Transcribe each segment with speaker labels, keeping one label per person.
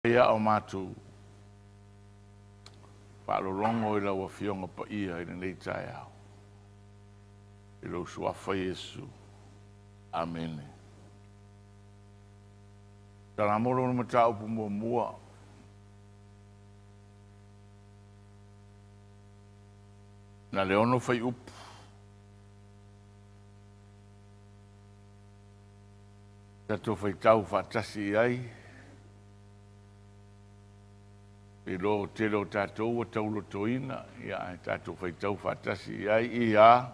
Speaker 1: Ia o matou faalologo i lau Afioga Paia i lenei taeao. I lou Suafa Iesu. Amene. Salamolo le mataupu muamua. Na le ono fuaiupu. Tatou faitau faatasi i ai. I lo tele o tatou ua taulotoina, ia ae tatou faitau faatasi i ai ia.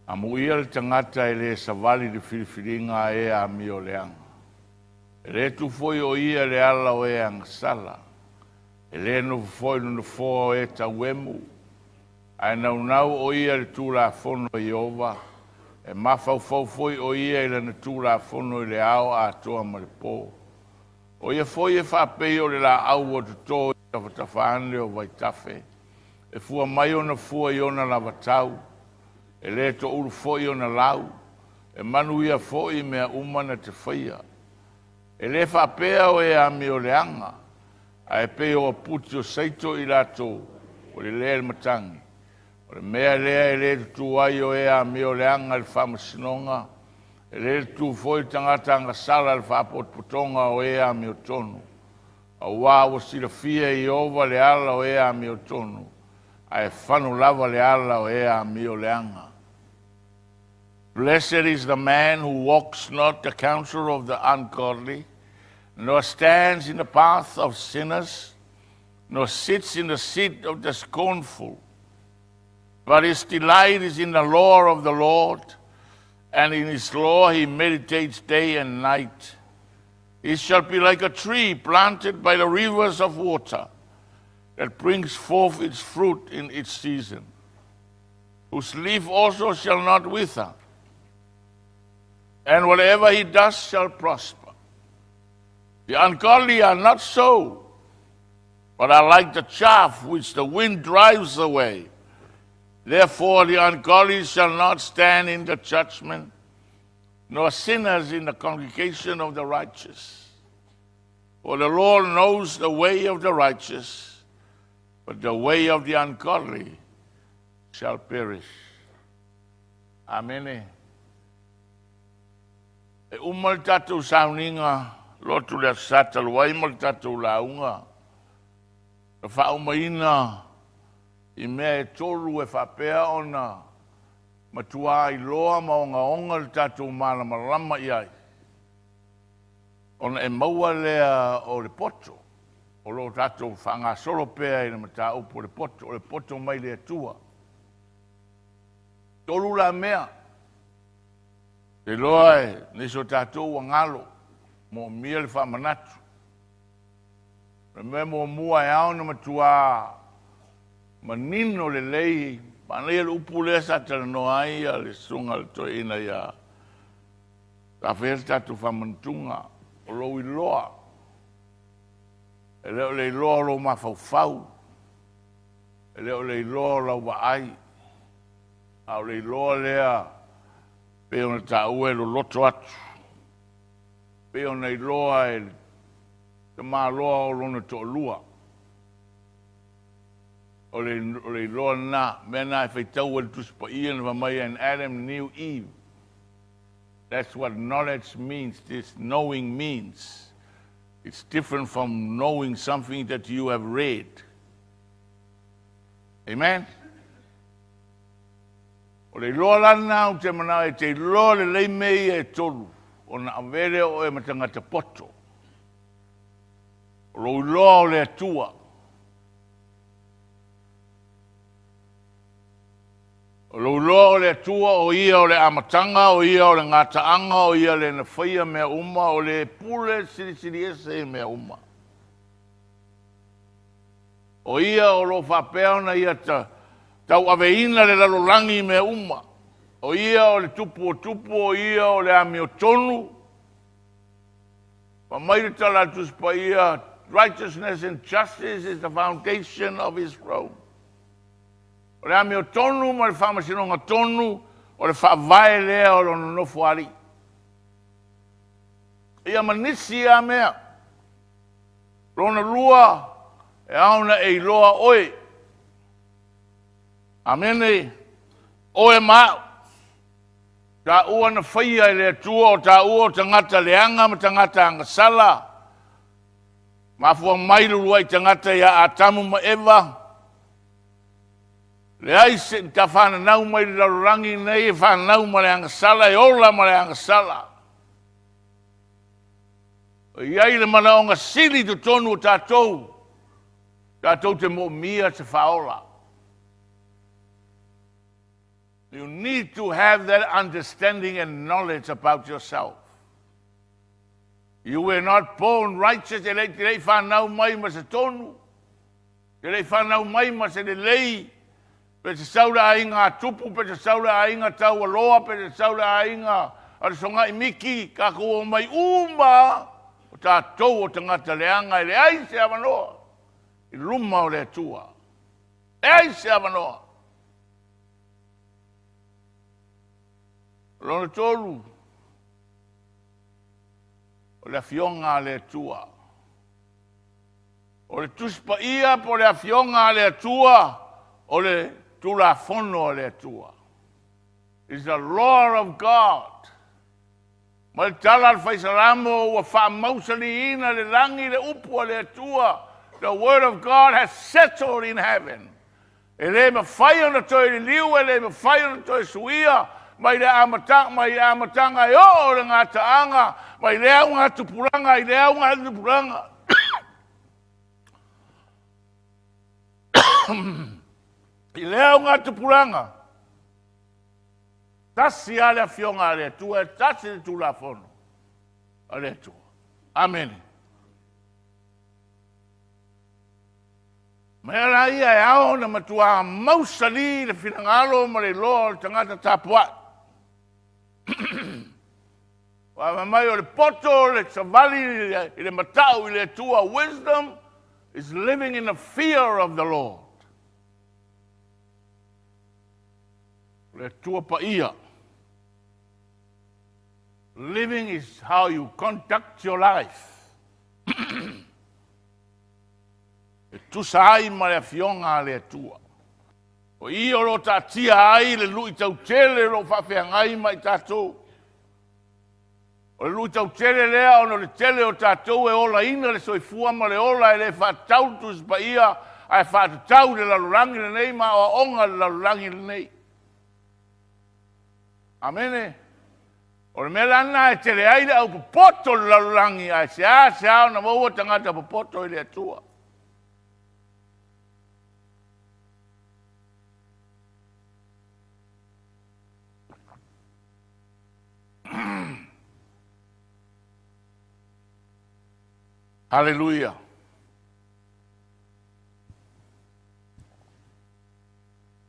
Speaker 1: Amuia le tagata e le savali i le filifiliga a e amioleaga. E le tu foi o ia i le ala o e agasala. E le nofo foi i le nofoa o e tauemu. Ae naunau o ia i le Tulafono a Ieova, e mafaufau foi o ia i lana Tulafono i le ao atoa ma le po. O ia foi e faapei o le laau ua toto i tafatafa ane o vaitafe, e fua mai ona fua i ona lava tau, e le toulu foi ona lau, e manuia foi i mea uma na te faia. E le faapea o e amioleaga, ae pei o aputi o saito i latou ua lelea i le matagi. O le mea lea e le tutu ai o e amioleaga i le faamasinoga, e le tutu foi le tagata agasala i le faapotopotoga o e amiotonu. Auā ua silafia e Ieova le ala o e amiotonu, ae fano lava le ala o e amioleaga. Blessed is the man who walks not the counsel of the ungodly, nor stands in the path of sinners, nor sits in the seat of the scornful. But his delight is in the law of the Lord, and in his law he meditates day and night. He shall be like a tree planted by the rivers of water, that brings forth its fruit in its season, whose leaf also shall not wither, and whatever he does shall prosper. The ungodly are not so, but are like the chaff which the wind drives away. Therefore, the ungodly shall not stand in the judgment, nor sinners in the congregation of the righteous. For the Lord knows the way of the righteous, but the way of the ungodly shall perish. Amene. E uma le tatou sauniga lotu le Aso Sa talu ai ma le tatou lauga na faaumaina i mea e tolu e faapea ona matuā iloa ma ogaoga le tatou malamalama i ai, ona e maua lea o le poto o lo o tatou faagasolo pea i le mataupu o le poto, o le poto mai le Atua. Tolu la mea, te iloa e nisi o tatou ua galo, moomia le faamanatu. O le mea muamua e ao ona matuā manino lelei, manaia le upu lea sa talanoa ai le susuga i le toeaina ia sa faia le tatou faamanatuga, o lou iloa, e le o le iloa o lou mafaufau, e le o le iloa o lau vaai, a o le iloa lea pei ona taua e loloto atu, pei ona iloa e le tamaloa o lona toalua. O le iloa lena, mea na e faitau ai le Tusi Paia na fai mai, and Adam knew Eve. That's what knowledge means, this knowing means. It's different from knowing something that you have read. Amen? O le iloa la lena ou te manao e te iloa lelei mea ia e tolu, ona avea lea o oe ma tagata poto. O lou iloa o le Atua. O lou iloa o le Atua, o ia o le amataga, o ia o le gataaga, o ia le na faia mea uma, o le pule silisili ese i mea uma. O ia o lo o faapea ona ia tauaveina le lalolagi i mea uma. O ia o le tupu o tupu, o ia o le amiotonu. Fai mai le tala a le Tusi Paia, righteousness and justice is the foundation of his throne. O le amiotonu ma le faamasinoga tonu o le faavae lea o lona nofo alii. Ia ma nisi lava mea. Lona lua, e ao ona e iloa oe. Amene. Oe ma au. Taua na faia e le Atua o taua o tagata leaga ma tagata agasala. Mafua mai le uluai tagata ia Atamu ma Eva. Leai se tafananau mai le lalolagi nei e fanau ma le agasala, e ola ma le agasala. E i ai le manaoga sili i totonu o tatou, tatou te moomia se faaola. You need to have that understanding and knowledge about yourself. You were not born righteous, e le te lei whanau mai ma se tonu, te lei whanau mai ma se lelei, pe te saula aiga a tupu, pe te saula aiga taualoa, pe te saula aiga a le songai miki, ka ko mai uma, o tātou o tagata leaga e leai se avanoa, i luma o le Atua. Leai se avanoa. Lona tolu, o le afioga a le Atua. O le Tusi Paia po o le afioga a le Atua, o le Tulafono a le Atua. Is the law of God. Ma le tala a le Faisalamo ua faamausaliina le lagi le upu a le Atua. The word of God has settled in heaven. E le mafai ona toe liliu, e le mafai ona toe suia, mai le amataga, mai le amataga e oo le gataaga, mai le augatupulaga i le augatupulaga. I le augatupulaga, tasi lava le afioga a le Atua, e tasi le Tulafono a le Atua. Amene. Mea la ia e ao ona matua mausali le finagalo ma le iloa o le tagata tapuai. Ua mai o le poto le savali i le matau i le Atua. Wisdom is living in the fear of the Lord. Le Atua paia. Living is how you conduct your life. E tusa ai ma le afioga a le Atua. O i o lo taatia ai le lui tautele o lo faafeagai ma i tatou. O le lui tautele lea ona o le tele o tatou e olaina le soifua ma le ola e le faatatau le Tusi Paia ae faatatau le lalolagi lenei ma aoaoga le lalolagi lenei. Amene. O le mea la lena e tele ai le au popoto o le lalolagi ae sea sea ona maua tagata popoto i le Atua. Haleluia.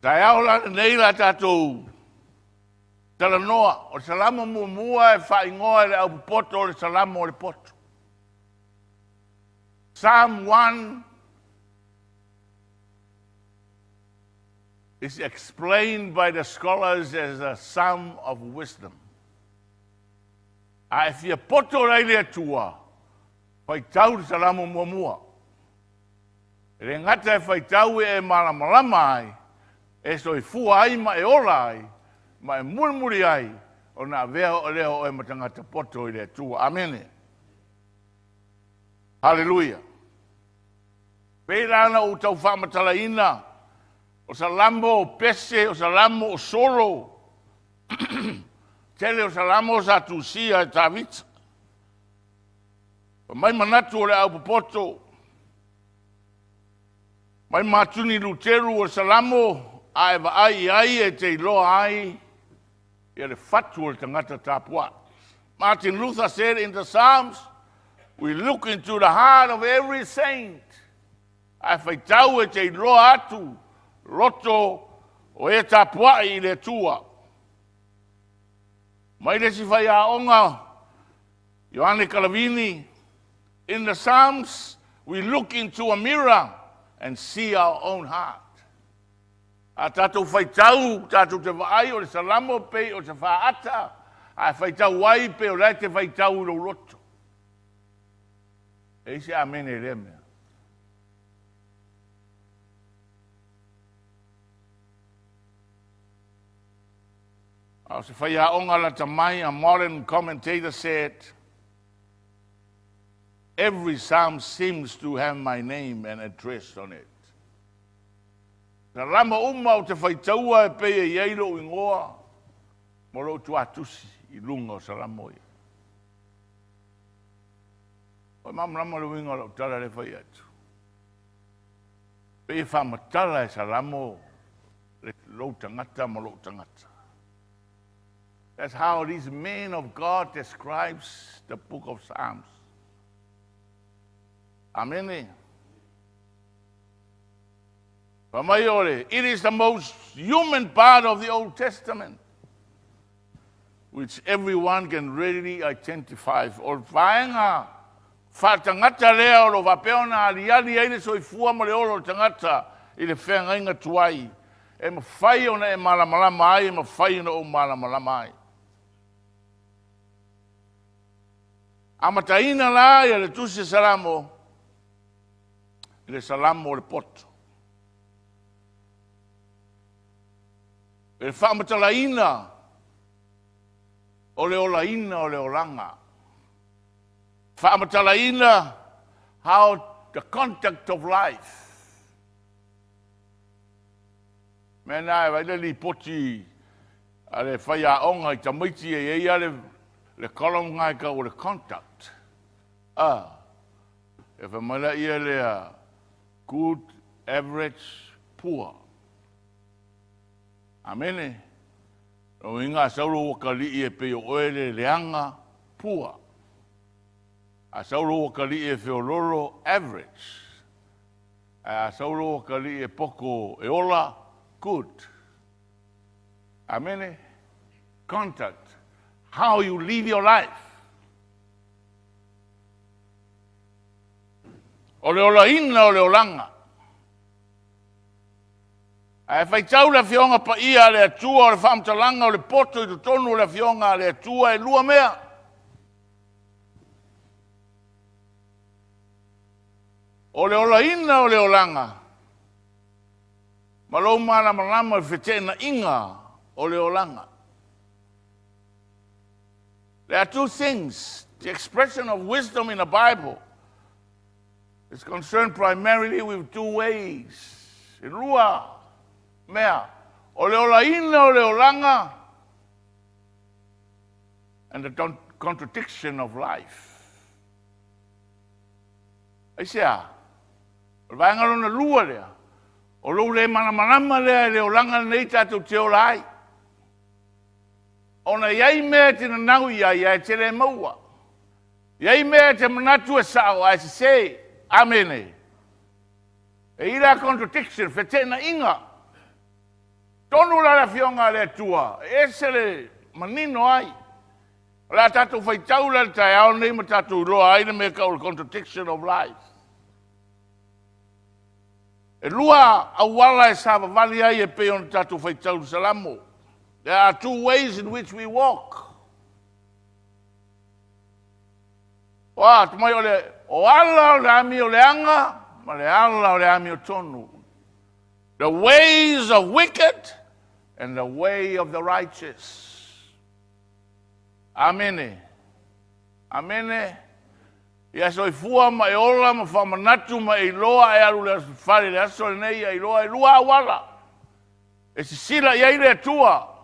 Speaker 1: Taeao la lenei la tatou talanoa, o le salamo muamua e faaigoa e le aupopoto o le salamo o le poto. Psalm 1 is explained by the scholars as a psalm of wisdom. A e fia poto lai le Atua, faitau le salamo muamua. E le gata e faitau e malamalama ai, e soifua ai ma e ola ai, ma e mulimuli ai, ona avea o lea o e ma tagata poto i le Atua. Amene. Haleluia. Pei la na ou tau faamatalaina, o salamo o pese, o salamo o solo, tele o salamo sa tusia e Tavita. Pa mai manatu o le au popoto, mai Matuni Luteru o salamo, a e vaai i ai e te iloa ai ia le fatu o le tagata tapuai. Martin Luther said in the Psalms, we look into the heart of every saint. Ae faitau e te iloa atu loto o e tapuai i le Atua. Mai le isi faiaoga, Ioane Kalavini, in the Psalms, we look into a mirror and see our own heart. A tatou faitau, tatou te vaai o le salamo pei o se faata, ae faitau ai pe o lae te faitau i lou loto. E i se amene i lea mea. A o se faiaoga lata mai, a modern commentator said, Every psalm seems to have my name and address on it. Salamo uma ou te faitaua e pei e i ai lou igoa ma lou tuatusi i luga o Salamo ia. O malamalama le uiga o lau tala le fai atu. Pei e faamatala e Salamo le lou tagata ma lou tagata. That's how this man of God describes the book of Psalms. Amen. It is the most human part of the Old Testament, which everyone can readily identify. O le vaega faatagata lea o lo faapea ona aliali ai le soifua ma le ola o le tagata i le feagaiga tuai. E mafai ona e malamalama ai, e mafai ona ou malamalama ai. Amataina la ia le tusi Salamo, i le Salamo o le poto. E faamatalaina o le olaina o le olaga. Faamatalaina how the conduct of life. Mea na e vai le lipoti a le faiaoga i tamaiti e i ai le column ngai ka o le conduct. Ah, e whamala ia lea good, average, poor. Amene. O inga saulo wakali e pe o oele leanga, poor. A saulo wakali e feololo, average. A saulo wakali e poko e ola, good. Amene. Conduct. How you live your life. O le olaina o le olaga. Ae faitau le afioga paia a le Atua o le faamatalaga o le poto i totonu o le afioga a le Atua e lua mea. O le olaina o le olaga, ma lou malamalama i feteenaiga o le olaga. There are two things. The expression of wisdom in the Bible is concerned primarily with two ways. E lua mea. O le olaina o le olaga and the contradiction of life. Aisea, o le vaega lona lua lea, o lou le malamalama lea e le olaga lenei tatou te ola ai. Ona iai mea e te nanau i ai, ae te le maua. Iai mea e te manatu e sao, ae sese. Amene. E i la contradiction, feteenaiga. Tonu la le afioga a le Atua, e ese le manino ai. O le a tatou faitau la le taeao nei ma tatou iloa ai le mea tau o le contradiction of life. E lua auala e savavali ai e pei ona tatou faitau i le Salamo. There are two ways in which we walk. O a, mai o le o ala o le amioleaga ma le ala o le amiotonu. The ways of wicked and the way of the righteous. Amene. Amene. Ia soifua ma e ola ma faamanatu ma e iloa e alu le aso fale le aso lenei ia iloa e lua auala. E sisila i ai le Atua.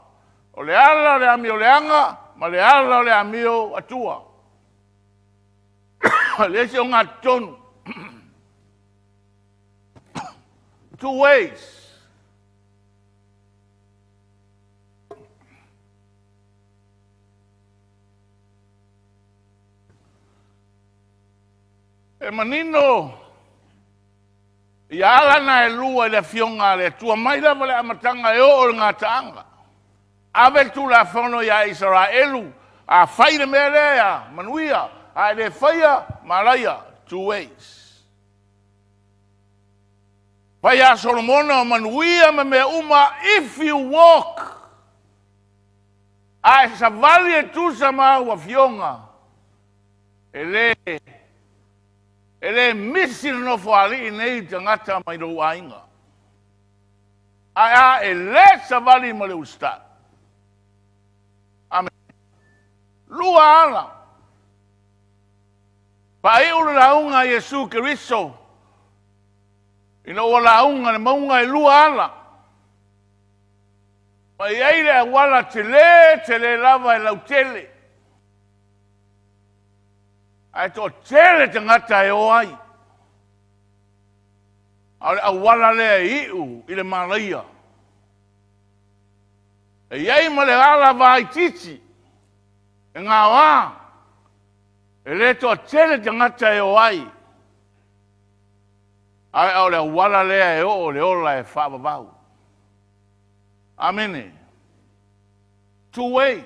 Speaker 1: O le ala o le amioleaga ma le ala o le amio Atua. Le isi o ngā tonu. Two ways. E manino ia ala na e lua i le afioga a le Atua mai lava le amataga e oo i le gataaga. Ave le Tulafono iā Isaraelu, a fai le mea lea ia manuia, a e le faia, malaia. Two ways. Fai a Solomona o manuia ma mea uma if you walk. A e savali e tusa ma au afioga, e le E le misi le nofoalii nei i tagata mai lou aiga. Ae a e le savali ma le usitai. Amene. Lua ala. Faaiu le lauga a Iesu Keriso ina ua lauga le mauga e lua ala. Ma i ai le auala tele tele lava e lautele. Ae toatele tagata e o ai. A o le auala lea e iu i le malaia. E i ai ma le ala vaitiiti e gaoa, e le toatele tagata e o ai. Ae o le auala lea e oo le ola e faavavau. Amene. Two ways.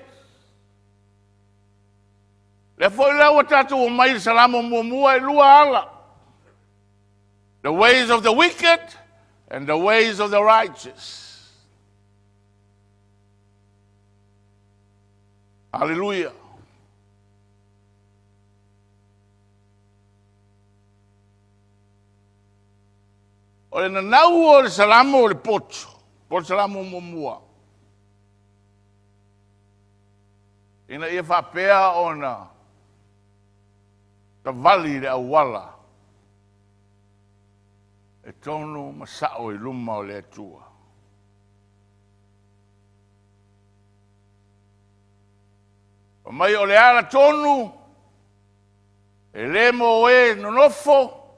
Speaker 1: Lea foi la ua tatou omai i le Salamo muamua e lua ala. The ways of the wicked and the ways of the righteous. Hallelujah. O le nanau o le Salamo o le poto, po o le Salamo muamua. Ina ia faapea ona savali i le auala e tonu ma sao i luma o le Atua. Fai mai o le ala tonu e le mo e nonofo,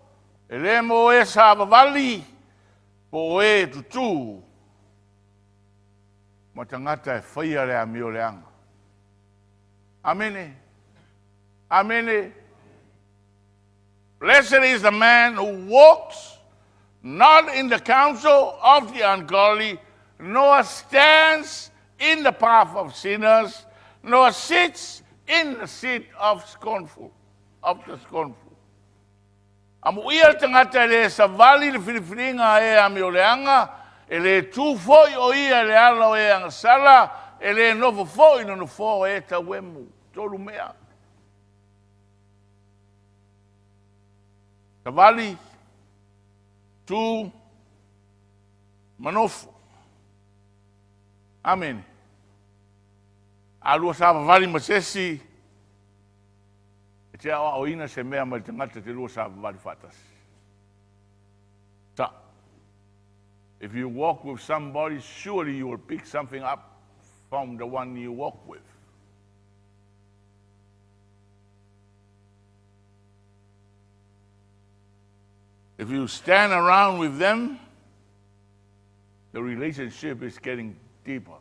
Speaker 1: e le mo e savavali, po o e tutū ma tagata e faia le amioleaga. Amene. Amene. Blessed is the man who walks not in the counsel of the ungodly, nor stands in the path of sinners, nor sits in the seat of scornful, of the scornful. Amuia le tagata e le savali le filifiliga a e amioleaga, e le tu foi o ia i le ala o e agasala, e le nofo foi i le nofoa o e tauemu. Tolu mea. Savali, tu, ma nofo. Amene. A lua savavali ma se isi, e te aoaoina se mea mai le tagata te lua savavali faatasi. Sa. If you walk with somebody, surely you will pick something up from the one you walk with. If you stand around with them, the relationship is getting deeper.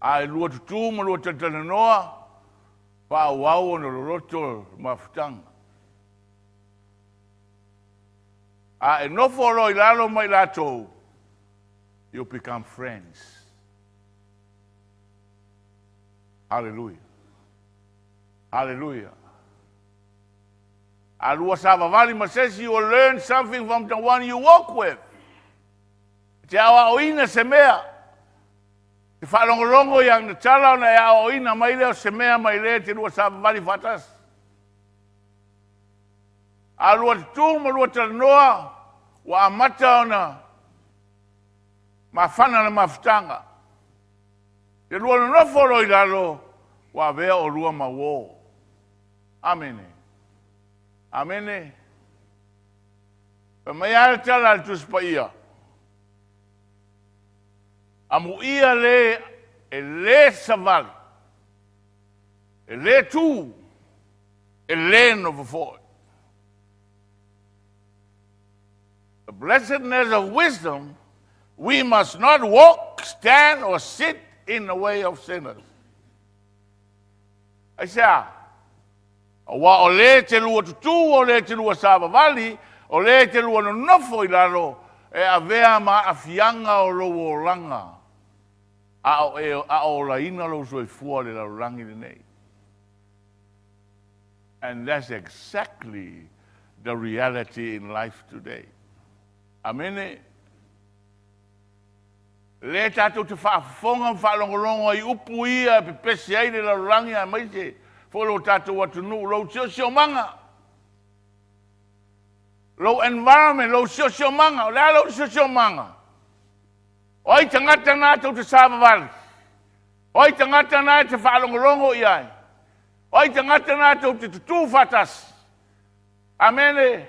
Speaker 1: A e lua tutū ma lua talatalanoa, faaauau ona loloto le mafutaga. A e nofo loa i lalo ma i latou, you become friends. Hallelujah. Hallelujah. A lua savavali ma se isi, you will learn something from the one you walk with. E te aoaoina se mea. Te faalogologo i ana tala ona e aoaoina mai lea o se mea mai le te lua savavali faatasi. A lua tutū ma lua talanoa, ua amata ona mafana le mafutaga. Te lua nonofo loa i lalo, ua avea oulua ma uō. Amene. Amene. Fai mai lava le tala a le Tusi Paia, Amuia le e le savali, e le tu, e le nofo foi. The blessedness of wisdom, we must not walk, stand or sit in the way of sinners. Aisea? Aua o le te lua tutū, o le te lua savavali, o le te lua nonofo i lalo, e avea ma aafiaga o lou olaga, a o e a o olaina lou soifua i le lalolagi lenei. And that's exactly the reality in life today. Amene. Le tatou te faafofoga ma faalogologo ai i upu ia e pepesi ai le lalolagi aemaise foi lo tatou atunuu, lou siosiomaga. Lou environment, lou siosiomaga, o le a lou siosiomaga? O ai tagata na tou te savavali? O ai tagata na e te faalogologo i ai? O ai tagata na tou te tutū faatasi? Amene.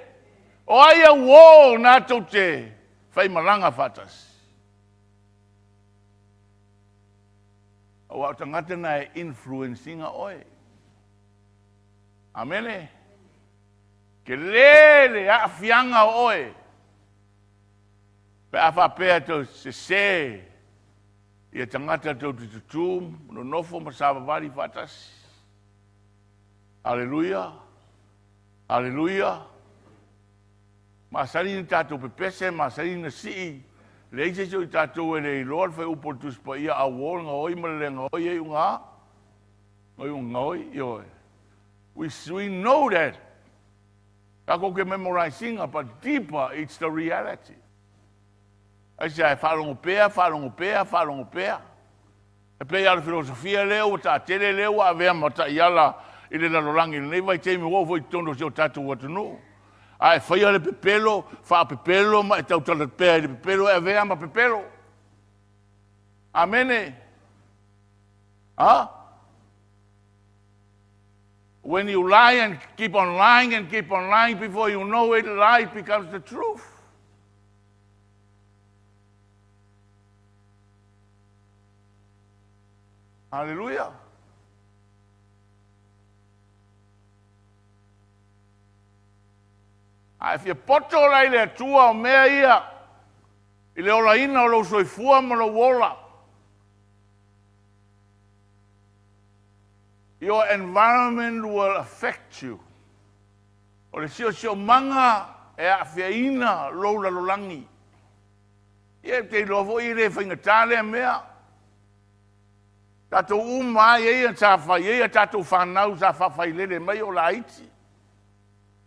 Speaker 1: O ai au uō na tou te faimalaga faatasi? Aua o tagata na e influence ina oe. Amene. Tele le aafiaga o oe pe a faapea tou sesē ia tagata tou te tutū, nonofo ma savavali faatasi. Aleluia. Aleluia. Masani na tatou pepese, masani na sii. Leai se isi o i tatou e le iloa le fuaiupu o le Tusi Paia, auō le gaoi ma le le gaoi e iuga a? Iuga gaoi, ioe. We know that. Tatou ke memorize ina, but deeper it's the reality. Aisea, e faalogo pea, faalogo pea, faalogo pea. E pei lava o le filosofia lea ua taatele lea ua avea ma taiala i le lalolagi i lenei vaitaimi ua oo foi i totonu o si o tatou atunuu. A e faia le pepelo, faapepelo ma e tautala pea i le pepelo e avea ma pepelo. Amene. Ha? When you lie and keep on lying and keep on lying, before you know it, lie becomes the truth. Hallelujah. A e fia poto la i le Atua o mea ia, i le olaina o lou soifua ma lou ola. Your environment will affect you. O le siosiomaga e aafiaina lou lalolagi. Ia, ou te iloa foi e le faigata lea mea. Tatou uma lava e i ai sa fai ai a tatou fanau sa faafailele mai o laiti.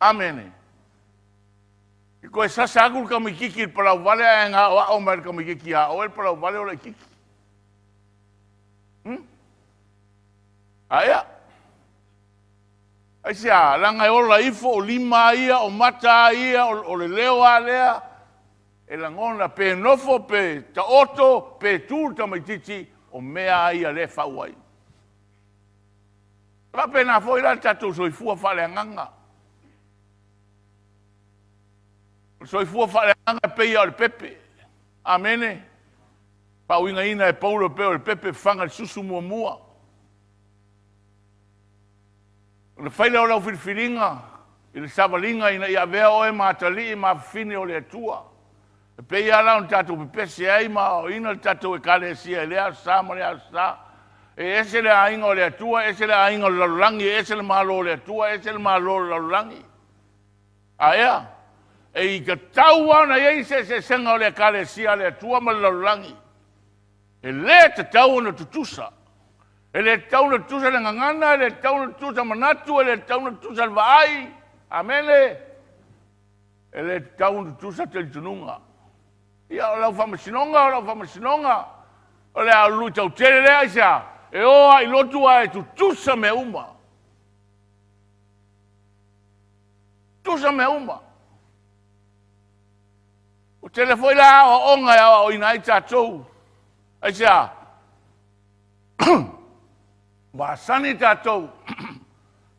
Speaker 1: Amene. I toe sasa atu le tamaitiiti i le palauvale ae gaoao mai le tamaitiiti ia oe le palauvale o laitiiti. Hmm? Aea. Aisea, leaga e ola ifo o lima a ia, o mata a ia, o le leo a lea, e lagona pe nofo, pe taoto, pe tu le tamaitiiti, o mea a ia lea e fau ai. E faapena foi la le tatou soifua faaleagaga. O le soifua faaleagaga e pei lava o le pepe. Amene. Faauigaina e Paulo e pei o le pepe faga i le susu muamua. Ona fai lea o lau filifiliga i le savaliga ina ia avea oe ma atalii ma afafine o le Atua. E pei lava la ona tatou pepese ai ma aoaoina le tatou Ekalesia i lea Aso Sa ma lea Aso Sa. E ese le aiga o le Atua, ese le aiga o le lalolagi, ese le Malo o le Atua, ese le Malo o le lalolagi. Aea, e tatau lava ona i ai se eseesega o le Ekalesia a le Atua ma le lalolagi. E le tatau ona tutusa. E le tatau ona tutusa le gagana, e le tatau ona tutusa manatu, e le tatau ona tutusa le vaai. Amene. E le tatau ona tutusa talitonuga. Ia, o lau faamasinoga, o lau faamasinoga, o le a luitau tele lea, aisea? E o lava i lotu ae tutusa mea uma. Tutusa mea uma. Ua tele foi la aoaoga e aoaoina ai tatou. Aisea? Ua asani tatou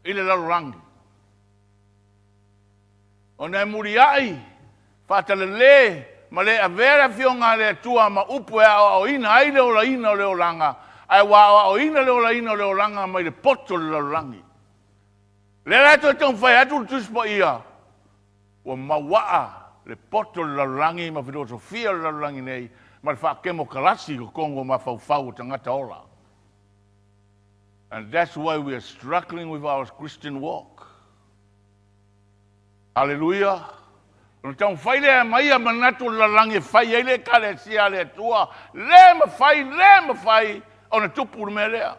Speaker 1: i le lalolagi. Ona e muliai, faatalale, ma le avea le Afioga a le Atua ma upu e aoaoina ai le olaina o le olaga, ae ua aoaoina le olaina o le olaga mai le poto o le lalolagi. O lea la e toe taumafai atu le Tusi Paia, ua mauaa le poto o le lalolagi ma filosofia o le lalolagi nei ma le faakemokalasi i totonu o mafaufau o tagata ola. And that's why we are struggling with our Christian walk. Hallelujah. Ona taumafai lea e aumai ia manatu o le lalolagi e fai ai le Ekalesia a le Atua. Le mafai, le mafai ona tupu le mea lea.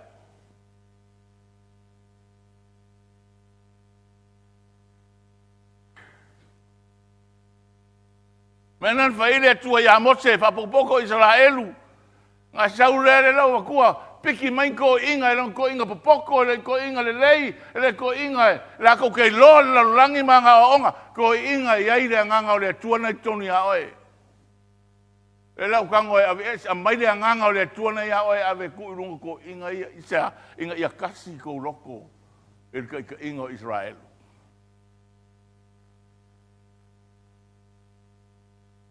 Speaker 1: Mea na fai le Atua ia Mose, faapopopo Isaraelu. Ga sau lea le lau matua, piki mai toeaiina, e le o ni toeaiina popoko, e le o ni toeaiina lelei, e le o toeaiina e latou te iloa le lalolagi ma ana aoaoga, toeaiina e i ai le Agaga o le Atua na i totonu ia oe. E lau tago e aveese, aumai le Agaga o le Atua na ia oe e ave e tuu i luga o toeaiina ia, i se a? Ina ia tasi tou loto i le taitaiga o Isaraelu.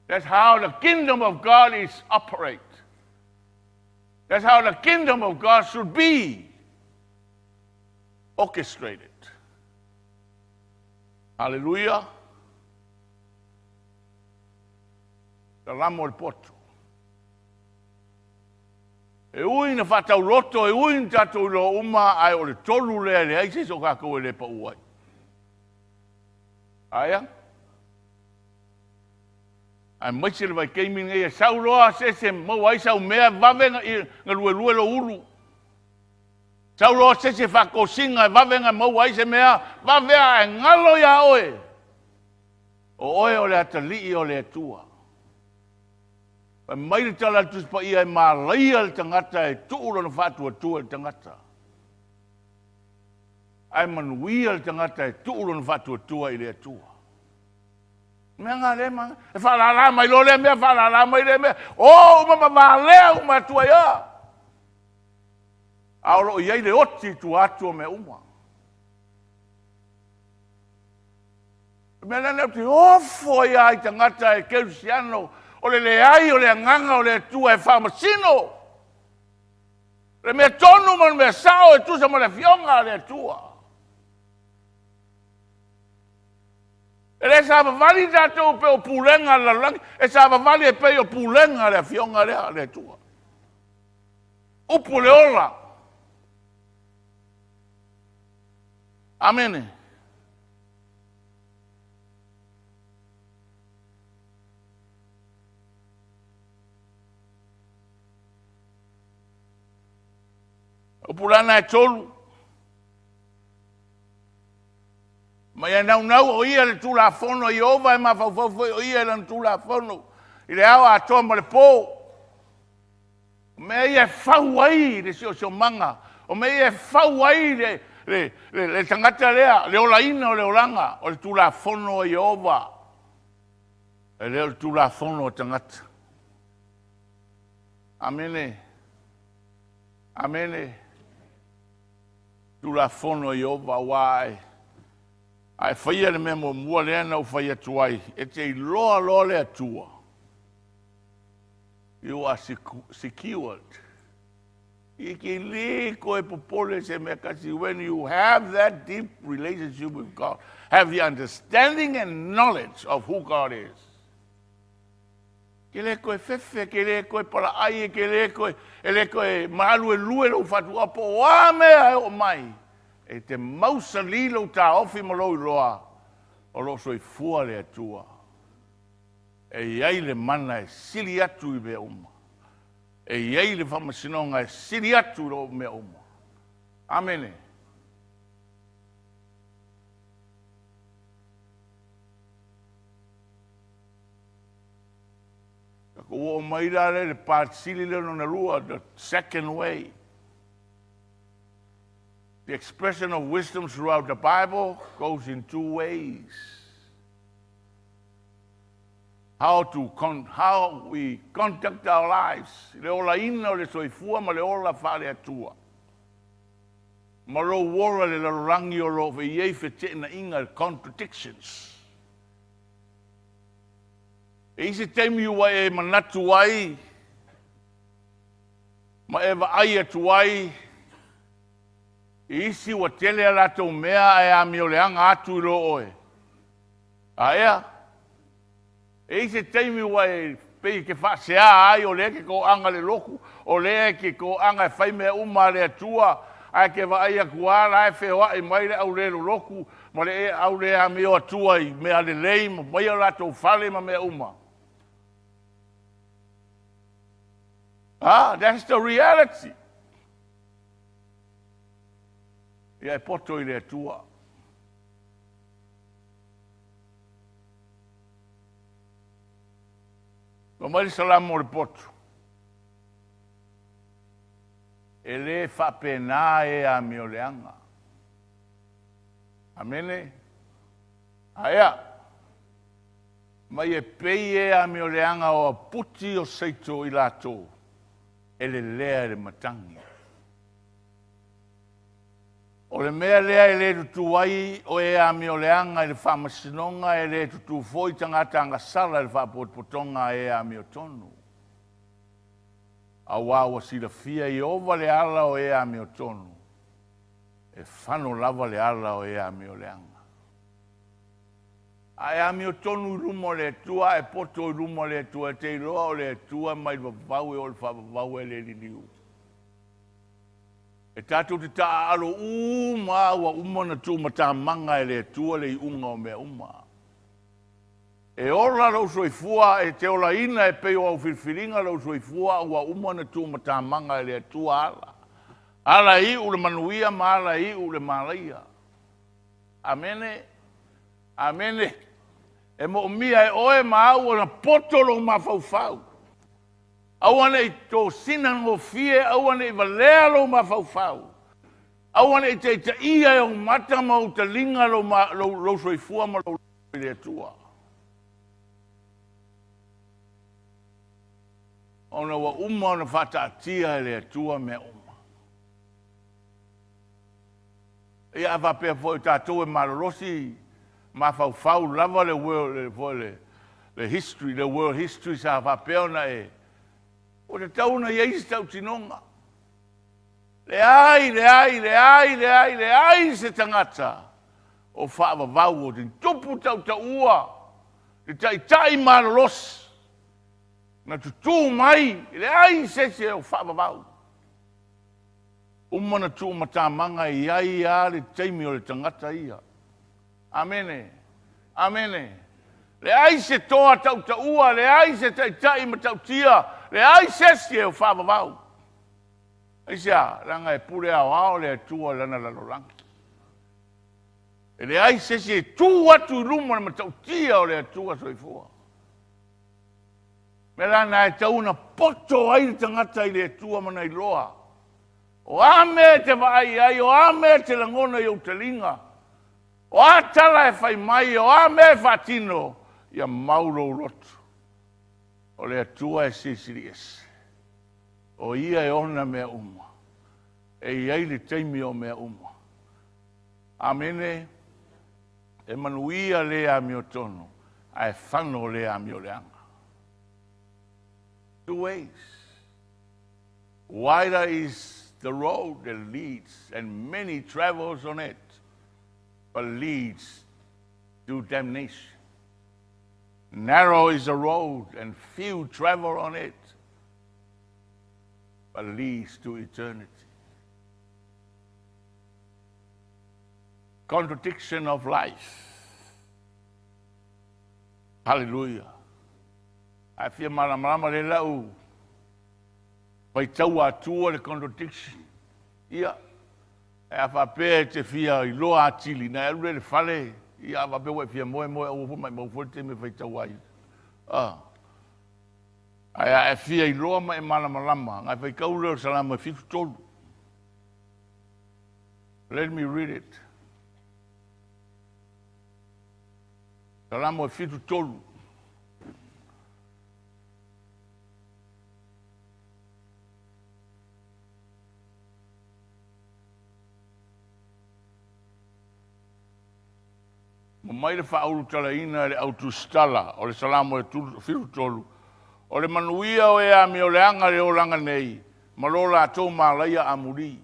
Speaker 1: That's how the kingdom of God is operate. That's how the kingdom of God should be orchestrated. Hallelujah. Salamo o le poto. E ui na faatauloto, e ui na tatou iloa uma, ae o le tolu lea e leai se isi o tatou e le pau ai. Aia? Aemaise le vaitaimi lenei e sau loa se isi e maua ai sau mea, vave na luelue lou ulu. Sau loa se isi e faatosina e vave na maua ai se mea, vave a e galo iā oe. O oe o le atalii o le Atua. Fai mai le tala a le Tusi Paia e malaia le tagata e tuu lona faatuatua i le tagata. Ae manuia le tagata e tuu lona faatuatua i le Atua. Mea nga le ma e faalala mai loa lea mea, faalala mai lea mea, o uma ma valea uma atu ai a. A o lo o i ai le oti i tua atu o mea uma. O le mea lea ou te ofo ai lava i tagata e kerisiano, o le leai o le agaga o le Atua e faamasino le mea tonu ma le mea sao e tusa ma le afioga a le Atua. E le savavali tatou pei o pulega a le lalolagi, e savavali e pei o pulega a le afioga lea a le Atua. Upu o le ola. Amene. Upu lana e tolu. Ma ia naunau o ia le Tulafono a Ieova e mafaufau foi o ia i lana Tulafono i le ao atoa ma le po. O mea ia e fau ai le siosiomaga, o mea ia e fau ai le, le, le, le tagata lea, le olaina o le olaga, o le Tulafono a Ieova. E le o le Tulafono a tagata. Amene. Amene. Tulafono a Ieova, aua ae, ae faia le mea muamua lea na ou fai atu ai, e te iloa loa le Atua. You are secured. I ke le koe popole se mea kasi. When you have that deep relationship with God, have the understanding and knowledge of who God is. Ke le koe fefe, ke le koe palaai, ke le koe, e le koe maaluelue lou fatuoa po o a mea e oo mai. E te mausali lou taofi ma lou iloa o loo soifua le Atua. E i ai le mana e sili atu i mea uma. E i ai le faamasinoga e sili atu i loo mea uma. Amene. Tatou oo mai la lea i le pasili lea lona lua, the second way. The expression of wisdom throughout the Bible goes in two ways. How to con how we conduct our lives, le olaina o le soifua ma le ola faale-Atua. Ma lou ola i le lalolagi o lo o i ai feteenaiga, contradictions. E i se taimi ua e manatu ai ma e vaai atu ai i isi ua tele a latou mea ae amioleaga atu i lo oe. A ea? E i se taimi ua e pei e te faasea ai o lea e te toaga i le lotu, o lea e te toaga e fai mea uma a le Atua, ae te vaai atu lava la e feoai mai le au le lolotu ma le au le amio atua i mea lelei ma mai o latou fale ma mea uma. Ah, that's the reality. Ia e poto i le Atua. Fai mai le Salamo o le poto. E lē faapena e amioleaga. Amene. Aea. Mai e pei e amioleaga o aputi o seito i latou e lelea i le matagi. O le mea lea e lē tutū ai o e amioleaga i le faamasinoga e lē tutū foi tagata agasala i le faapotopotoga a e amiotonu. Auā ua silafia e Ieova le ala o e amiotonu, e fano lava le ala o e amioleaga. A e amiotonu i luma o le Atua, a e poto i luma o le Atua, e te iloa o le Atua mai le vavau e oo i le faavavau e le liliu. E tatou te taaalo uma ua uma ona tuumatamaga e le Atua le iuga o mea uma. E ola lou soifua, e te olaina e pei o au filifiliga lou soifua, ua uma ona tuumatamaga e le Atua ala. Ala e iu le manuia ma ala e iu le malaia. Amene. Amene. E moomia e oe ma au ona poto lou mafaufau. Aua nei tosina gofie, aua nei valea lou mafaufau. Aua nei taitaia e ou mata ma ou taliga lou soifua ma lou i le Atua. Ona ua uma ona faataatia e le Atua mea uma. Ia a faapea foi tatou e malolosi mafaufau lava le world, le, le history, le world history sa faapea ona e ua tatau ona i ai se tautinoga. Leai, leai, leai, leai, leai se tagata o faavavau o te tupu tautaua le taitai malolosi na tutū mai, leai se isi o faavavau. Uma na tuumatamaga e i ai lava le taimi o le tagata ia. Amene. Amene. Leai se toa tautaua, leai se taitai matautia, leai se isi o faavavau. Aisea, leaga e pule aoao le Atua i lana lalolagi. E leai se isi e tu atu i luma o le matautia o le Atua soifua. Mea la na e tau ona poto ai le tagata i le Atua ma na iloa. O a mea e te vaai ai, o a mea e te lagona i ou taliga, o a tala e fai mai, o a mea e faatino, ia mau lou loto. O le Atua e silisili ese. O ia e ona mea uma. E i ai le taimi o mea uma. Amene. E manuia le amiotonu, ae fano le amioleaga. Two ways. Wider is the road that leads, and many travels on it, but leads to damnation. Narrow is the road, and few travel on it, but leads to eternity. Contradiction of life. Hallelujah. Ae fia malamalama le lau faitau atua le contradiction. Ia, e a faapea e te fia iloa atili, na e alu lea i le fale, ia a faapea ua e fia moe moe aua foi maumau foi le taimi e faitau ai. Ah. Ae a e fia iloa ma e malamalama, na e faitau lea o Salamo e 73. Let me read it. Salamo e 73. Ma mai le faaulutalaina e le autusitala o le Salamo e 73, o le manuia o e amioleaga le olaga nei, ma lo latou malaia amulī.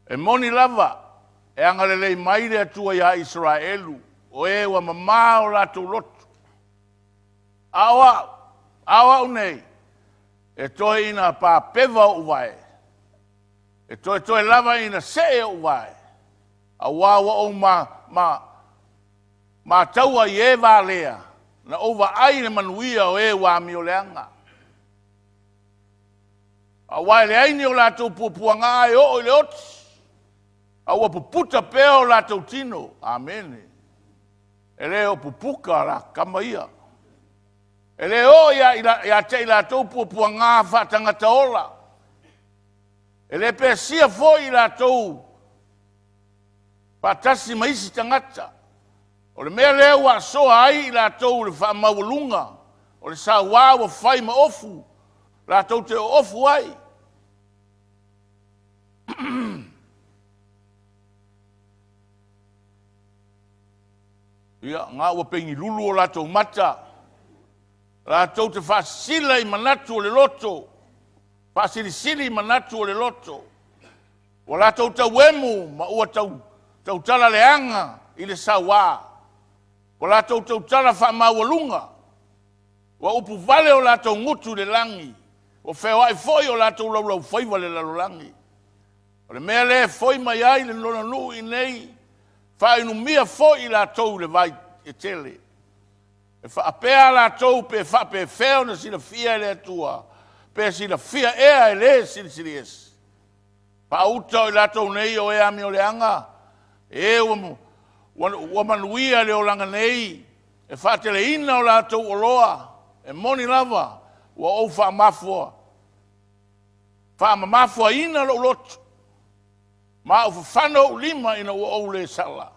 Speaker 1: E moni lava, e agalelei mai le Atua iā Isaraelu, o e ua mamā o latou loto. A o au, a o au nei, e toe ina papeva oʻu vae, e toetoe lava ina see oʻu vae, auā ua ou ma, ma, mataua i e valea, na ou vaai i le manuia o e ua amioleaga. Auā e leai ni o latou puapuaga e oo i le oti, a ua puputa pea o latou tino. Amene. E le o pupuka la kama ia. E lē oo ia te i latou puapuagā faatagata ola. E lē pesia foi i latou faatasi ma isi tagata. O le mea lea ua asoa ai i latou i le faamaualuga o le sauā ua fai ma ofu latou te oofu ai. Ia, na ua penilulu o latou mata, latou te faasisila i manatu o le loto, faasilisili i manatu o le loto. Ua latou tauemu ma ua tautala leaga i le sauā. Ua latou tautala faamaualuga. Ua upuvale o latou gutu i le lagi, ua feoai foi o latou laulaufaiva i le lalolagi. O le mea lea e foi mai ai le lona nuu i inei, faainumia foi i latou i le vai e tele. E faapea latou pe faapefea ona silafia e le Atua, pe silafia ea e le Silisili Ese. Faauta o i latou nei o e amioleaga, e ua manuia le olaga nei, e faateleina o latou oloa, e moni lava, ua ou faamamafuaina lou loto, ma ou fafano ou lima ina ua ou le sala,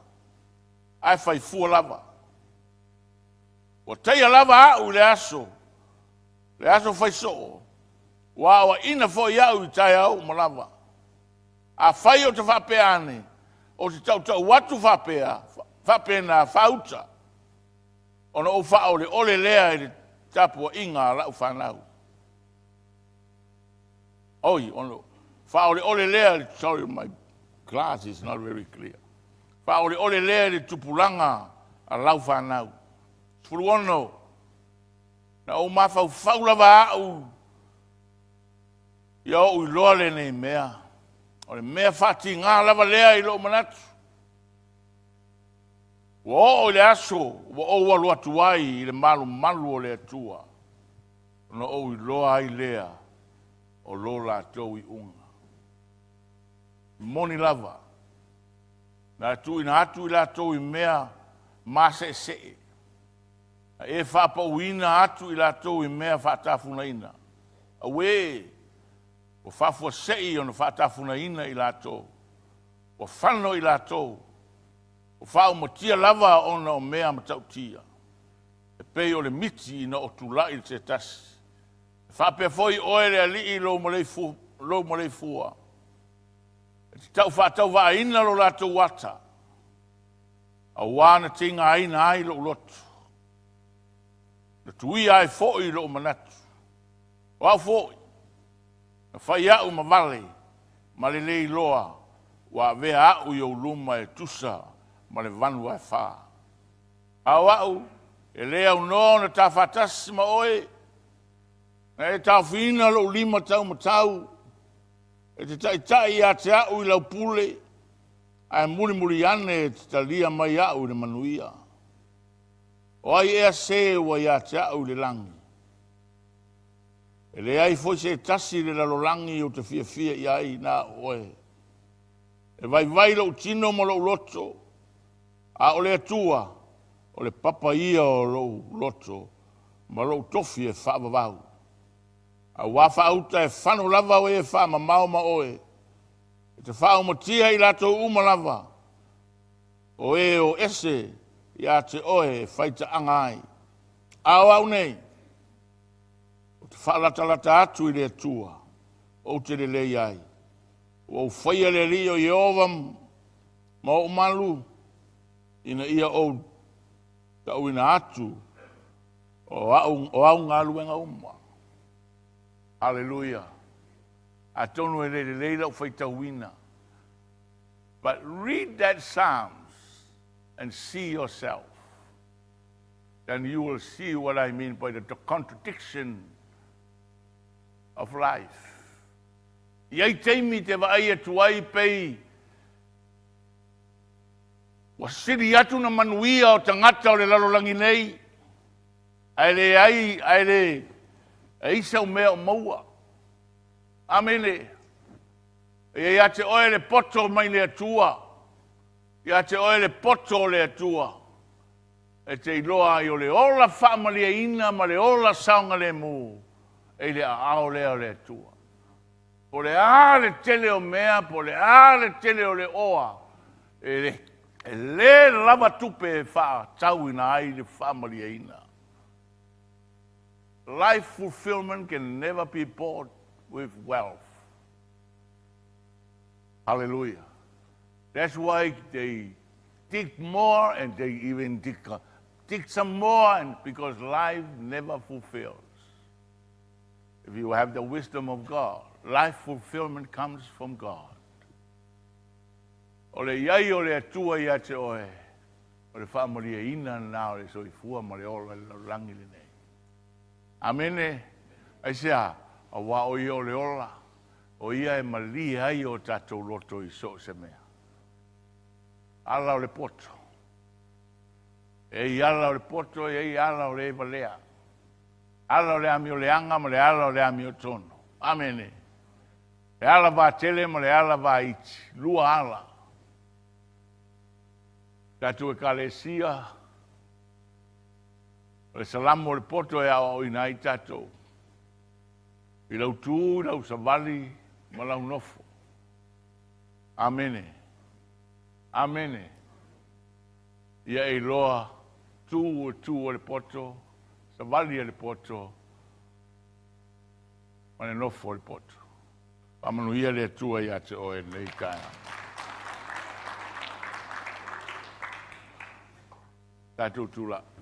Speaker 1: ae fai fua lava. Ua taia lava au i le aso fai soo, ua aoaina foi au i taeao uma lava. Afai ou te faapea ane, ou te tautau atu faapea, faapena faauta, ona ou faaoleole lea i le tapuaiga a lau fanau. Oi, ona faaoleole lea, sorry, my glass is not very clear. Faaoleole lea i le tupulaga a lau fanau. 16, na ou mafaufau lava au ia ou iloa lenei mea. O le mea faatiga lava lea i lou manatu. Ua oo i le aso ua ou alu atu ai i le malumalu o le Atua, ona ou iloa ai lea o lo latou iuga. Moni lava, na tuuina atu i latou i mea maseesee, na e faapauina atu i latou i mea faatafunaina. Auē, ua faafuasei ona faatafunaina i latou, ua fano i latou, ua faaumatia lava ona o mea matautia, e pei o le miti ina o tulai se tasi. E faapea foi oe le Alii i lou maleifua, e te taufaatauvaaina lo latou ata, auā na tigaina ai lou loto, na tuia ai foi lou manatu. O au foi, na fai au ma vale, ma le le iloa, ua avea au i ou luma e tusa ma le 8ae 4. A o au, e le aunoa ona ta faatasi ma oe, na e taofiina lou lima taumatau, e te taitai ia te au i lau pule, ae mulimuli ane e te talia mai au i le manuia. O ai ea se ua ia te au i le lagi? E leai foi se tasi i le lalolagi ou te fiafia i ai na o oe. E vaivai lou tino ma lou loto, a o le Atua, o le papa ia o lou loto ma lou tofi e faavavau. Auā faauta e fano lava o e faamamao ma oe, e te faaumatia i latou uma lava, o e o ese ia te oe e faitaaga ai. A o au nei, ou te faalatalata atu i le Atua, ou te lelei ai. Ua ou faia le Alii o Ieova ma ou malu, ina ia ou tauina atu o au galuega uma. Hallelujah. Atonu e le lelei lau faitauina. But read that Psalms and see yourself. Then you will see what I mean by the contradiction of life. Iai taimi te vaai atu ai pei ua sili atu na manuia o tagata o le lalolagi nei, ae leai, ae le e isa o mea o maua. Amene. E ia te oe le poto mai le Atua. Ia te oe le poto o le Atua. E te iloa ai o le ola faamalieina ma le ola saogalemu e i le aao lea o le Atua. Po o le a le tele o mea, po o le a le tele o le oa, e lē lava tupe e faatauina ai le faamalieina. Life fulfillment can never be bought with wealth. Hallelujah. That's why they dig more and they even dig some more, and because life never fulfills. If you have the wisdom of God, life fulfillment comes from God. O le iai o le Atua ia te oe, o le faamalieina lena o le soifua ma le ola i le lalolagi lenei. Amene. Aisea? Auā o ia o le ola, o ia e malie ai o tatou loto i so o se mea. Ala o le poto. E i ala o le poto, e i ala o le valea. Ala o le amioleaga ma le ala o le amiotonu. Amene. Le ala vatele ma le ala vaiti. Lua ala. Tatou ekalesia, o le salamo o le poto e aoaoina ai tatou. I lau tu, i lau savali, ma lau nofo. Amene. Amene. Ia e iloa tu o tu o le poto, savali e le poto, ma le nofo o le poto. Faamanuia le Atua ia te oe lenei taeao. Tatou tulai.